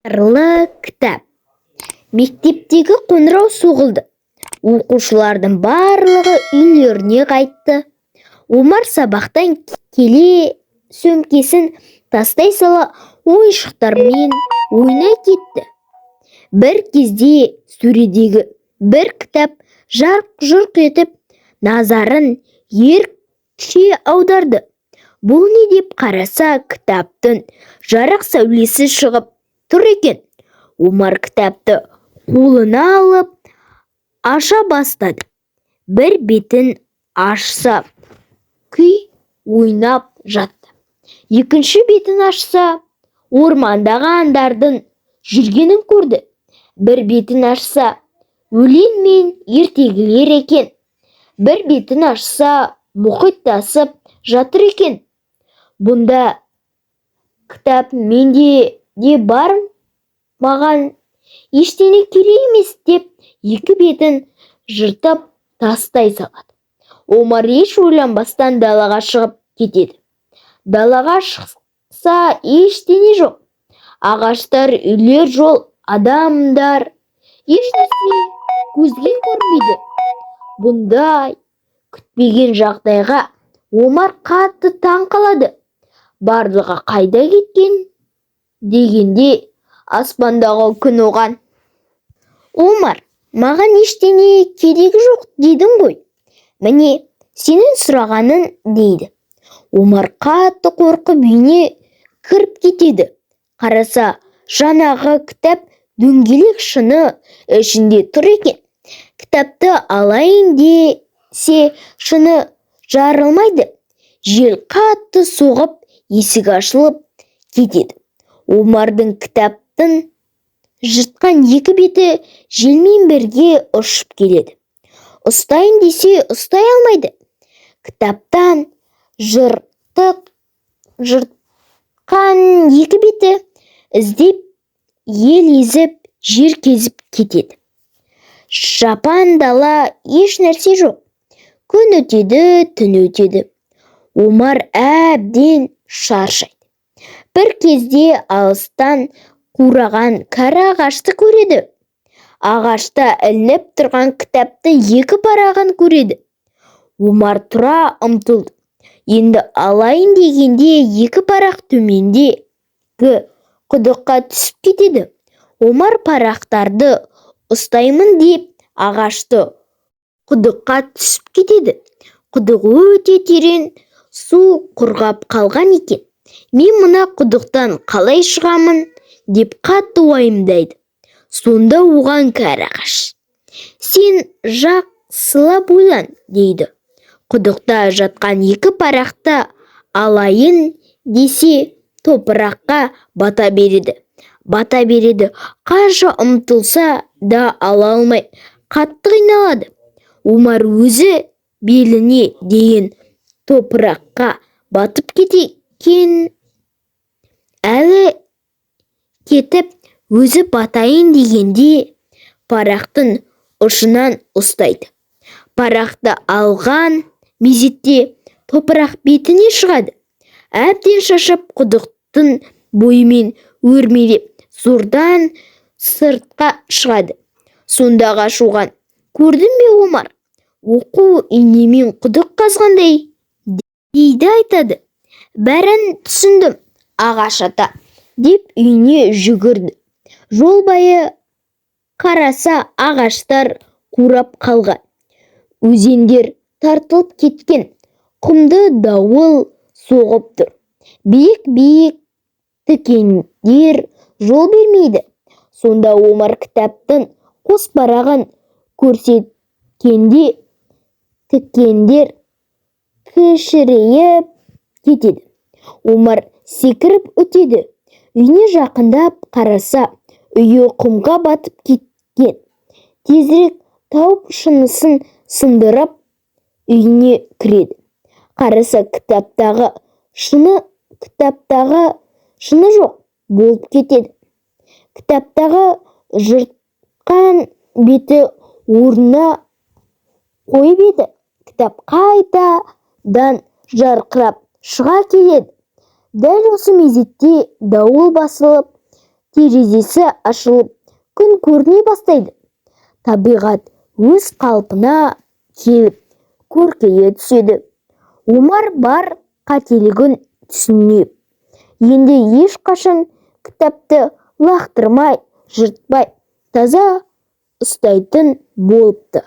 Сиқырлы кітап. Мектептегі қоңырау соғылды. Оқушылардың барлығы үйлеріне қайтты. Омар сабақтан келе сөмкесін тастай сала ойыншықтармен ойнай кетті. Бір кезде сөредегі бір кітап жарқ-жұрқ етіп, назарын ерекше аударды. Бұл не деп қараса, кітаптан жарық сәулесі шығып тұр екен. Омар кітапты қолына алып аша бастады. Бір бетін ашса, күй ойнап жатты. Екінші бетін ашса, ормандағы аңдардың жүргенін көрді. Бір бетін ашса, өлең мен ертегілер екен. Бір бетін ашса, мұхит тасып жатыр екен. Бұндай кітап менде де бар, маған ештеңе керек емес деп, екі бетін жыртып тастай салады. Омар еш ойланбастан далаға шығып кетеді. Далаға шықса, ештеңе жоқ: ағаштар, үйлер, жол, адамдар, ешнәрсе көзге көрінбейді. Бұндай күтпеген жағдайға Омар қатты таң қалады. Барлығы қайда кеткен дегенде, аспандағы күн оған: «Омар, маған ештеңе керегі жоқ дедің ғой, міне, сенің сұрағаның», – дейді. Омар қатты қорқып үйіне кіріп кетеді. Қараса, жаңағы кітап дөңгелек шыны ішінде тұр екен. Кітапты алайын десе, шыны жарылмайды. Жел қатты соғып, есік ашылып кетеді. Омардың кітаптың жыртқан екі беті желмен бірге ұшып келеді. Ұстайын десе, ұстай алмайды. Кітаптан жыртқан екі беті іздеп, ел езіп, жер кезіп кетеді. Жапан дала, еш нәрсе жоқ. Күн өтеді, түн өтеді. Омар әбден шаршайды. Бір кезде алыстан қураған кәрі ағашты көреді. Ағашта ілініп тұрған кітаптың екі парағын көреді. Омар тұра ұмтылды. Енді алайын дегенде, екі парақ төмендегі құдыққа түсіп кетеді. Омар парақтарды ұстаймын деп ағашты құдыққа түсіп кетеді. Құдық өте терең, су құрғап қалған екен. «Мен мына құдықтан қалай шығамын?» деп қатты уайымдайды. Сонда оған кәрі ағаш: «Сен жақсылап ойлан», – дейді. Құдықта жатқан екі парақты алайын десе, топыраққа бата береді, бата береді. Қанша ұмтылса да ала алмай қатты қиналады. Омар өзі беліне дейін топыраққа батып кеткен. Әлі кетіп, өзі батайын дегенде, парақтың ұшынан ұстайды. Парақты алған мезетте топырақ бетіне шығады. Әбден шаршап, құдықтың бойымен өрмелеп, зордан сыртқа шығады. Сонда ағаш оған: «Көрдің бе, Омар, оқу инемен құдық қазғандай», – дейді, айтады. «Бәрін түсіндім, ағаш ата», – деп үйіне жүгірді. Жол бойы қараса, ағаштар қурап қалған, өзендер тартылып кеткен, құмды дауыл соғып тұр. Биік-биік тікендер жол бермейді. Сонда Омар кітаптың қос парағын көрсеткенде, тікендер кішірейіп кетеді. Омар секіріп өтеді. Үйіне жақындап қараса, үйі құмға батып кеткен. Тезірек тауып, шынысын сындырып, үйіне кіреді. Қараса, кітаптағы шыны жоқ болып кетеді. Кітаптағы жыртқан беті орнына қойып еді, кітап қайтадан жарқырап шыға келеді. Дәл осы мезетте дауыл басылып Терезесі ашылып, күн көріне бастайды. Табиғат өз қалпына келіп, көркейе түседі. Омар бар қателігін түсініп, енді ешқашан кітапты лақтырмай, жыртпай, таза ұстайтын болыпты.